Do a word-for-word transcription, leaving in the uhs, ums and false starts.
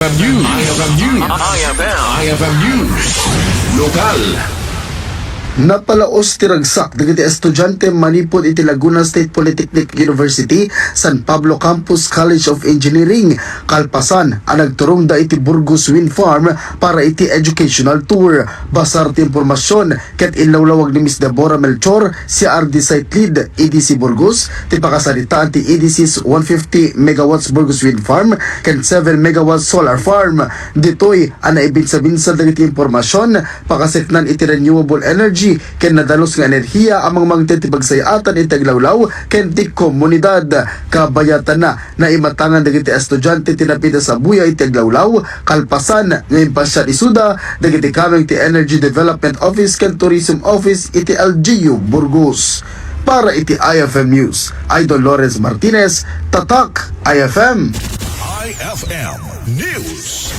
News. I F M News. I F M. I F M News. Lokal. Napalaos ti ragsak dagiti estudiante manipud iti Laguna State Polytechnic University, San Pablo Campus College of Engineering, kalpasan a nagturongda iti Burgos Wind Farm para iti educational tour. Basar ti impormasion ket inlawlawag ni Miss Deborah Melchor, C R D Site Lead, E D C Burgos, ti pakasaritaan ti E D C's one fifty megawatts Burgos Wind Farm ken seven megawatts solar farm. Ditoy a naibinsa-binsa dagiti impormasion, pakaseknan iti renewable energy ken nadalus nga enerhiya a mangmangted ti pagsay-atan iti aglawlaw ken ti komunidad. Kabayatanna, naimatangan dagiti estudiante ti napita sabuya iti aglawlaw, kalpasan nga impasiar isuda dagiti kameng ti Energy Development Office ken Tourism Office iti L G U Burgos. Para iti I F M News, Idol Lawrence Martinez, Tatak I F M. I F M News.